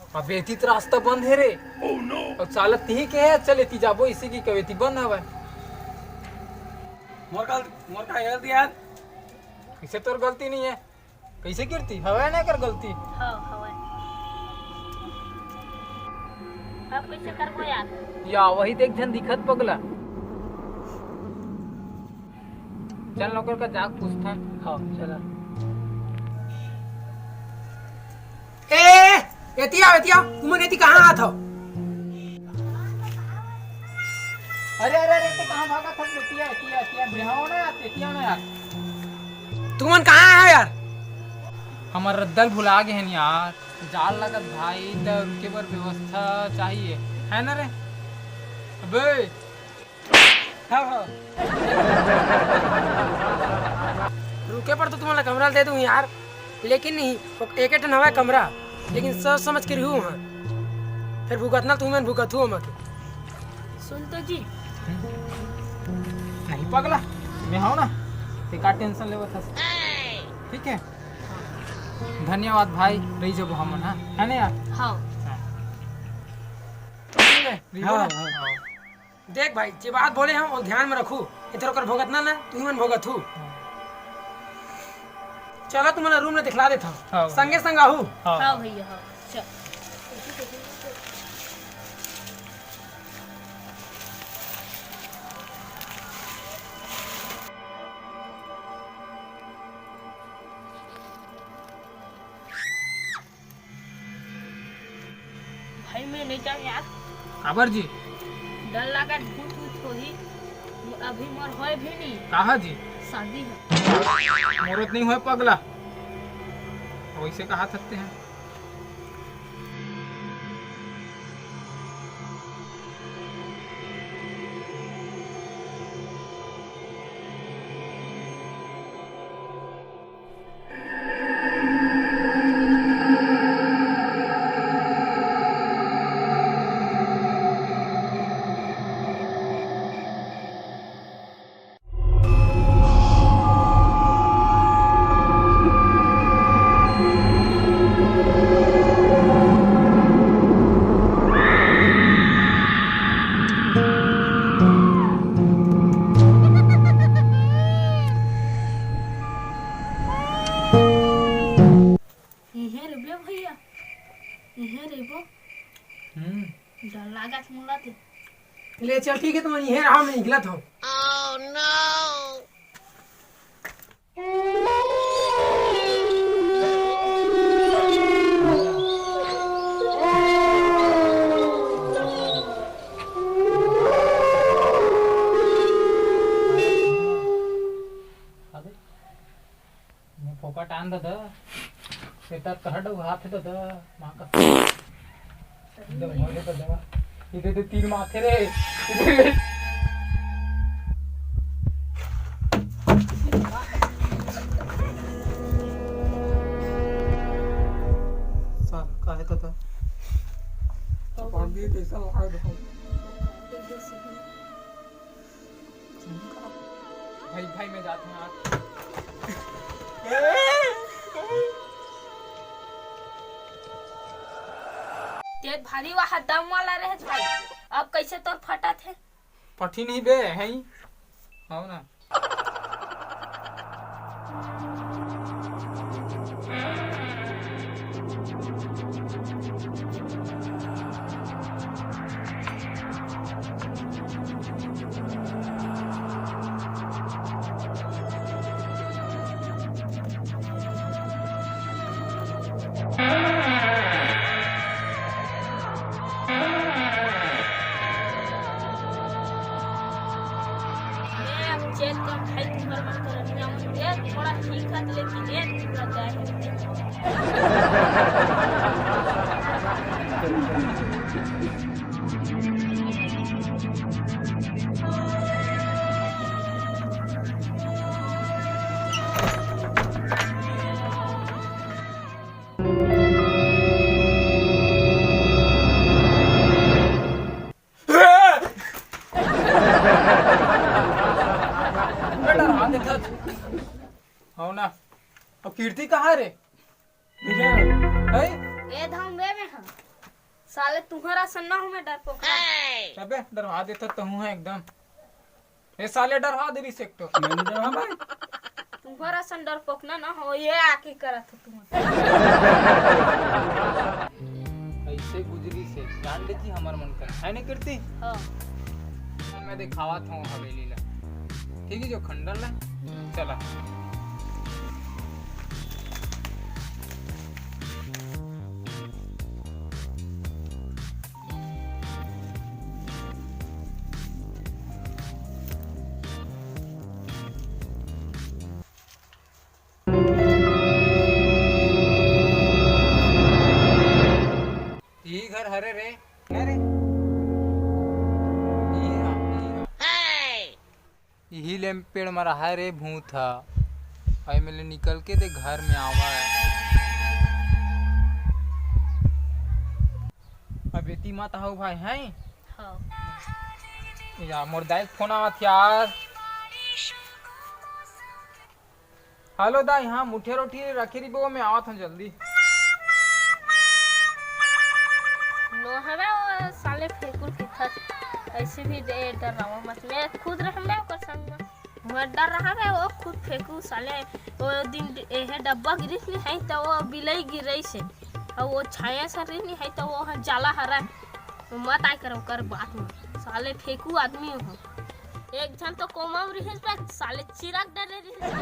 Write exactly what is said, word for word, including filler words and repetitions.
अबे एती तो रास्ता बंद हे रे। अउ साला तिही के हे, चल एती जाबो, इसी की कबे एती बंद हवय। मोर का, मोर का गलती यार? कइसे तोर गलती नहीं है? कइसे कीर्ति? हवय ना कर गलती। हाँ, हवय। अब कइसे करबो यार? या वही देख झन दिखत पगला। चल नौकर का जाग पूछथन। हाँ, चला। ए, एती आओ, एती आओ, तुमन एती कहाँ आत हव? अरे, अरे, अरे, ते कहाँ भागत हस? एती आ, एती आ, एती आ, बिहाव ना यार, एती आ ना यार। तुमन कहाँ आए हो यार? हमर रद्दा ल भुला गे हन यार। जाल लगत भाई, त रुके बर व्यवस्था चाहिए, है ना रे? अबे, हाँ, हाँ। रुके पर तो तुमन ला कमरा दे दूँ यार, लेकिन नहीं, एक ठन हवय कमरा, लेकिन सोच समझ के रहू हाँ, फिर भुगतना तुमन भुगतहू हमके। सुन तो जी। नहीं पगला, मैं हूँ ना, ते का टेंशन लेवत हस? ठीक है, धन्यवाद भाई, रही जब हमन, हाँ, है ना यार? हाँ। हाँ। ठीक है, रही हाँ, ना? हाँ। हाँ। देख भाई, जे बात बोले हंव, वो ध्यान में रखू। एती ओकर भोगतना ना, तुही मन भोगत हू। चलो, तुमन ला रूम में दिखला देत हंव। हाँ। संगे संग आहू। हाँ। हाँ भैया, हाँ। चल। भाई, मैं नहीं जाऊँ यार। काबर जी? डर लगा, भूत वूत होही। अभी मोर होए भी नहीं। कहा जी? शादी है। मोर तो नहीं होए पगला। वैसे कहा सकते हैं। इहे रहिबे भैया, इहे रहिबो। हम्म। डर लागत मोला ते। ले चल, ठीक है, तुम इहे रहा, मैं निकलत हंव। अबे, मैं फोकट आन दादा, बेटा तहड हाथ दादा, माँ का। एकदम हो रे दादा। इधर तो तीन माथे रे। साला का है दादा? चपाट दिए कैसा मार दो। भाई, भाई, मैं जात हंव यार। ते भारी वाह दम वाला रहे भाई, अब कैसे तोर फटत हे? फटी नहीं बे, है ही। आओ ना। मैं अब चल के भाई तुम्हारे मन कर रही हूँ। ये थोड़ा ठीक है, लेकिन ये पूरा जाए है। बेटा, रात देखा। हव ना। अब कीर्ति कहाँ रे? है? ए धाम बे में हम। साले तुम्हारा असन ना हो मैं डरपोक ना। अबे डरवा देता तो हूँ है एकदम। ए साले डरवा दे रिस एक तो। मैंने डरवा भाई। तुम्हारा असन डरपोक ना ना हो ये आके करत हो तुम। ऐसे गुजरी से जान लेती हमार मन कर है नहीं करती। हाँ। मैं दिखावत हूँ हवेली ला। ठीक है जो खंडन ला। चला। ई घर हरे रे। अरे। ई हा, ई हा। इही ले पेड़ म रहा रे भूत ह। अई में ले निकल के दे घर में आवा। अब एती मत हव भाई, हैं? हाँ। या मोर दाई के फोन आवत यार। हेलो दाई, हाँ, मुठिया रोटी रखे रहिबो, मैं आवत हूँ जल्दी। नो हवे वो साले फेंकू किथत, ऐसे भी दे डरावा मत, मैं खुद रहम ना ओकर संग में। मैं डर रहा है वो खुद फेंकू साले। वो दिन एहे डब्बा गिरिस नहीं है तो वो बिलई गिरई से, और वो छाया सर नहीं है तो वो ह-, जाला हरा। वो मत आय कर ओकर बात में, साले फेंकू आदमी हो। एक झन तो कोमा में रहिस बे, साले चिरक डरे रहिस।